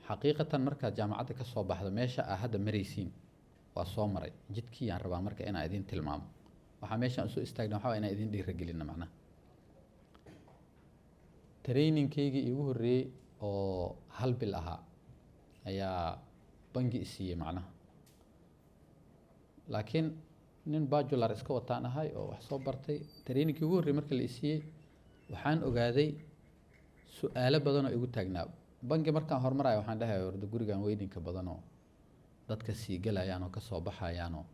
Xaqiiqatan, markaad jaamacadda ka soo baxdo, meesha aa hadda maraysiin waa soo maray. Jidkii aan rabaa marka inaan idin tilmaamo. Waxaa meeshaan usoo istaagna waxaa waa inaan idin dhiiragelina. Macnaha, trainingkaygii iigu horreeyey oo hal bil ahaa ayaa bangi isiiyey. Macnaha, laakiin nin bachelor iska wataan ahay oo wax soo bartay. Trainingkii ugu horreeyey marka la isiiyey, waxaan ogaaday su-aalo badan oo igu taagnaa. Bangi markaan hormarayo, waxaan dhahay, "Warda, gurigan weyninka badanoo dadka sii galayaan oo kasoo baxayaanoo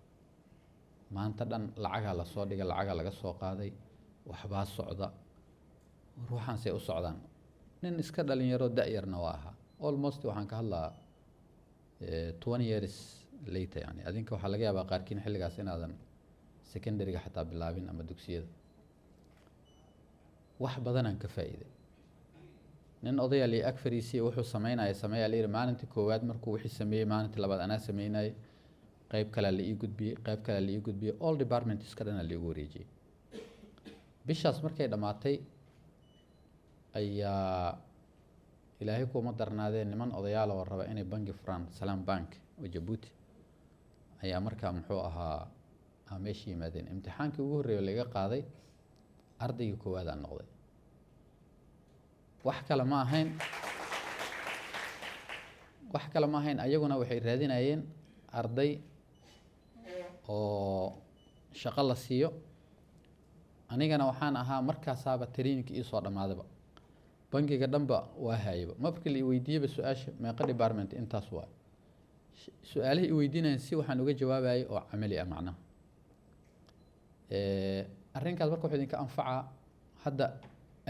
maanta dhan lacagaa lasoo dhigay, lacagaa laga soo qaaday, waxbaa socda, ruuxaan say u socdaan?" Nin iska dhalinyaro da-yarna waa ahaa. Almost waxaan ka hadlaa 20 years later. Yani adinka waxaa laga yaabaa qaarkiin xilligaas inaadan secondaryga xataa bilaabin ama dugsiyada. Wax badanaan ka faa'iiday. Nin odayaa lai ag fariisiyey, wuxuu sameynaya sameeyaa la yidhi. Maalintii koowaad markuu wixii sameeyey, maalintii labaad anaa sameynayay. Qayb kalea la ii gudbiyey, qayb kalea la ii gudbiyey, all departments ka dhanaa la igu wareejiyey. Bishaas markay dhammaatay ayaa, Ilaahay kuuma darnaadeen, niman odayaal oo raba inay bangi furaan, Salaam Bank oo Jabuuti, ayaa markaa, muxuu ahaa, meesha yimaadeen. Imtixaankii ugu horreeya laiga qaaday, ardaygii koowaad aan noqday. Wax kale ma ahayn, wax kale ma ahayn, ayaguna waxay raadinayeen arday oo shaqo la siiyo. Anigana waxaan ahaa markaasaaba training iisoo dhammaadaba, bangiga dhanba waa hayaba. Markii la i weydiiyeyba su-aasha, "Meeqa department?" "Intaas waa." Su-aalihii i weydiinayan si waxaan uga jawaabayay oo camali ah. Macnaha, arrinkaas marka wuxuu idinka anfacaa hadda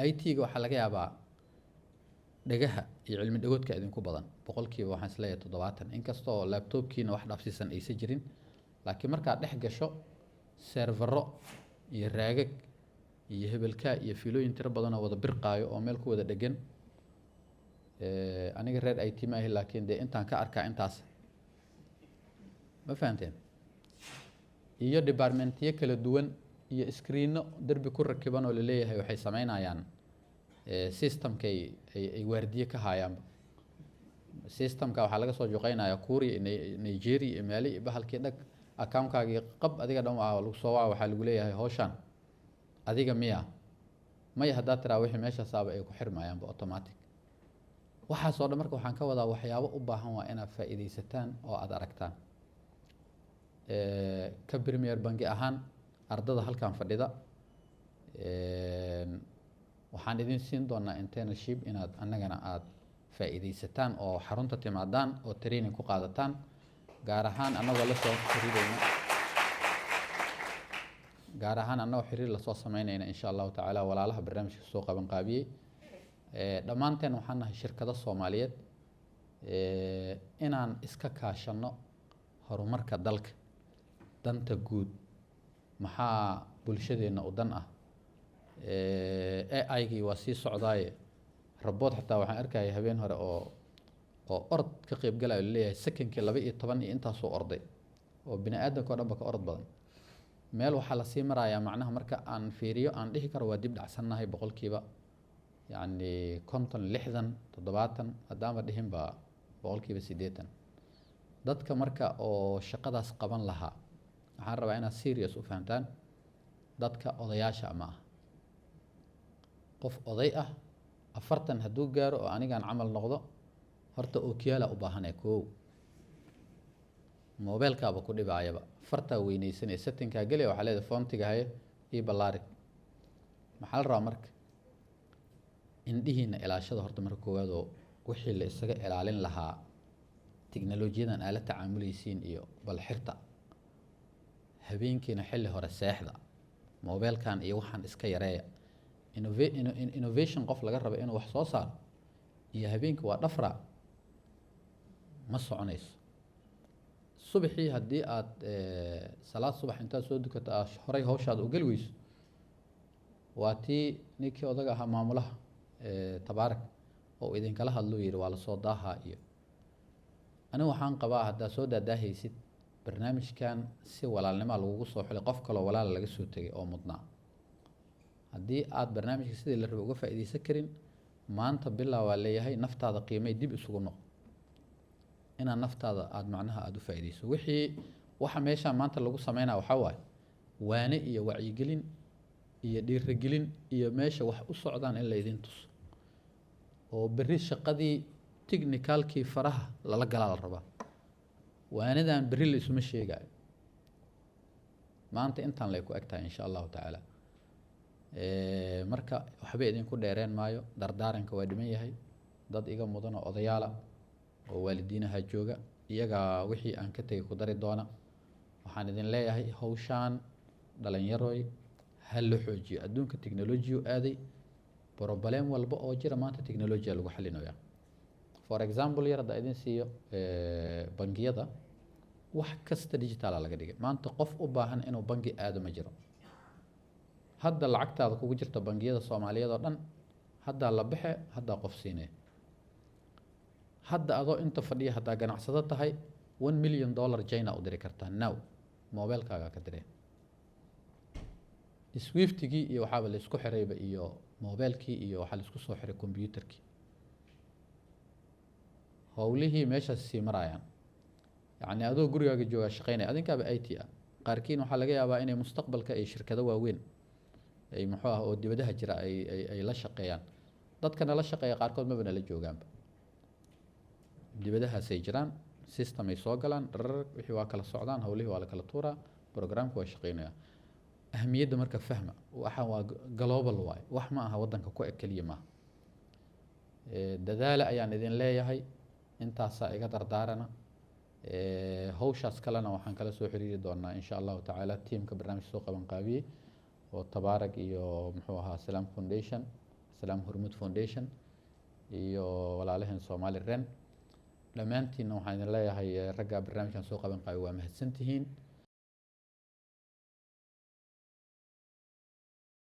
IT-ga. Waxaa laga yaabaa dhegaha iyo cilmi dhagoodka idinku badan, boqolkiiba waxaan isleeyahay 70, inkastoo laptopkiina wax dhaafsiisan aysan jirin. Laakiin markaad dhex gasho servero iyo raagag iyo hebelkaa iyo fiilooyin tiro badan oo wada birqaayo oo meel ku wada dhegan, aniga reer IT ma ahi, laakiin dee intaan ka arkaa intaas, ma fahanteen? Iyo departmentiyo kala duwan iyo screeno derbi ku rakiban oo laleeyahay waxay sameynayaan systemkay ay waardiye ka haayaanba. Systemka waxaa laga soo juqeynaya Kuuriya, Nigeria iyo meeli iyo bahalkii dhag. Accountkaagii qab, adiga dhan waa lagu soo waca. Waxaa lagu leeyahay, "Hawshaan adiga miya?" "Maya" haddaad tiraa, wixii meeshaasaaba ay ku xirmayaanba automatic. Waxaasoo dhan marka waxaan ka wadaa, waxyaabo u baahan waa inaad faa'iidaysataan oo aad aragtaan. Ka Premier Banki ahaan, ardada halkan fadhida waxaan idin siin doonaa internship, inaad annagana aad faa'iidaysataan oo xarunta timaadaan oo training ku qaadataan, gaar ahaan annagoo lasoo xiriireyna, gaar ahaan annagoo xiriir lasoo sameynayna, insha Allahu tacaala, walaalaha barnaamijka soo qaban qaabiyey. Dhammaanteen waxaan nahay shirkado Soomaaliyeed. Inaan iska kaashano horumarka dalka, danta guud, maxaa bulshadeenna u dan ah? AI-gii waa sii socdaaye, robot xataa waxaan arkaya habeen hore oo orod ka qeyb galayo, laleeyahay secondkii 12 iyo intaasuu orday, oo bini aadamka o dhan ba ka orod badan. Meel waxaa lasii marayaa, macnaha, marka aan fiiriyo, aan dhihi karo waa dib dhacsannahay boqolkiiba yacni 50, 60, 70, haddaanba dhihin ba 80%. Dadka marka oo shaqadaas qaban lahaa, waxaan rabaa inaad serious u fahamtaan, dadka odayaasha ma ah. Qof oday ah, 40 hadduu gaaro oo anigaan camal noqdo, horta ookiyaala u baahanaya. Kow, mobeelkaaba ku dhibaayaba, fartaa weyneysanaya, settingkaa gelaya, waxaa leedahay, "Fontiga haye ii ballaari." Maxaa la rabaa marka? Indhihiina ilaashada horta marka koowaad, oo wixii la isaga ilaalin lahaa tiknolojiyadan aad la tacaamuleysiin iyo bal xirta. Habeenkiina xilli hore seexda, mobeelkan iyo waxaan iska yareeya. Innovation qof laga rabo inuu wax soo saaro iyo habeenkii waa dhafra, ma soconayso. Subaxii haddii aad salaad subax intaad soo dukato aad horay hawshaada u geli weyso, waa tii ninkii odaga ahaa, maamulaha Tabaarak, oo idinkala hadluu yidhi, "Waa lasoo daahaa." Iyo anigu waxaan qabaa, haddaad soo daadaahaysid barnaamijkan, si walaalnimaa lagugu soo xulay, qof kaloo walaala laga soo tegay oo mudnaa. Haddii aad barnaamijka sidii la rabay uga faa'iidaysan karin maanta, bilaa waa leeyahay, naftaada qiimay, dib isugu noqo. Inaad naftaada aada macnaha aada u faa'iideyso. Wixii waxa meeshaan maanta lagu sameynaya waxaa waaye waane iyo wacyigelin iyo dhiirigelin iyo meesha wax u socdaan in laydin tuso, oo berri shaqadii technicalkii faraha lala galaa la rabaa. Waanadan berri la isuma sheegayo, maanta intaan lay ku eg tahay, insha Allahu tacaala. Marka waxba idinku dheereen maayo, dardaaranka waa dhiman yahay. Dad iga mudan oo odayaala oo waalidiinaha jooga, iyagaa wixii aan ka tegay ku dari doona. Waxaan idin leeyahay, hawshaan dhalinyaroy ha la xoojiyo. Adduunka technology aaday, problem walba oo jira maanta technology lagu xalinaya. For example yar hadda idin siiyo, bangiyada wax kasta digital laga dhigay. Maanta qof u baahan inuu bangi aado ma jiro. Hadda lacagtaada kugu jirta bangiyada Soomaaliyeed oo dhan haddaa la baxe, haddaa qof siinaya. Hadda adoo inta fadhiya, haddaa ganacsado tahay, $1 million China u diri kartaa now, mobilkaaga ka diree. Swiftigii iyo waxaaba la isku xirayba, iyo mobilkii, iyo waxaa la isku soo xiray computerkii. Howlihii meeshaas sii marayaan, yacni adoo gurigaaga joogaa shaqeynaya. Adinkaaba IT ah, qaarkiin waxaa laga yaabaa inay mustaqbalka ay shirkado waaweyn ay muxuu ah oo dibadaha jira ay la shaqeeyaan. Dadka nala shaqeeya qaarkood maba nala joogaanba, dibadahaasay jiraan. System ay soo galaan dharar, wixii waa kala socdaan, howlihii waa la kala tuuraa, programku waa shaqeynaya. Ahamiyadda marka fahma, waxaan waa global waay, wax ma aha waddanka ku eg keliya maaha. Dadaala ayaan idin leeyahay, intaasaa iga dardaarana. Hawshaas kalena waxaan kala soo xiriiri doonaa, insha Allahu tacaala, tiimka barnaamijka soo qaban qaabiyey oo Tabaarag iyo muxuu ahaa Salaam Foundation, Salaam Hormuud Foundation iyo walaalaheen Somali Ren. Dhammaantiinna waxaan idin leeyahay, ragga barnaamijkan soo qaban qaabiy, waa mahadsantihiin.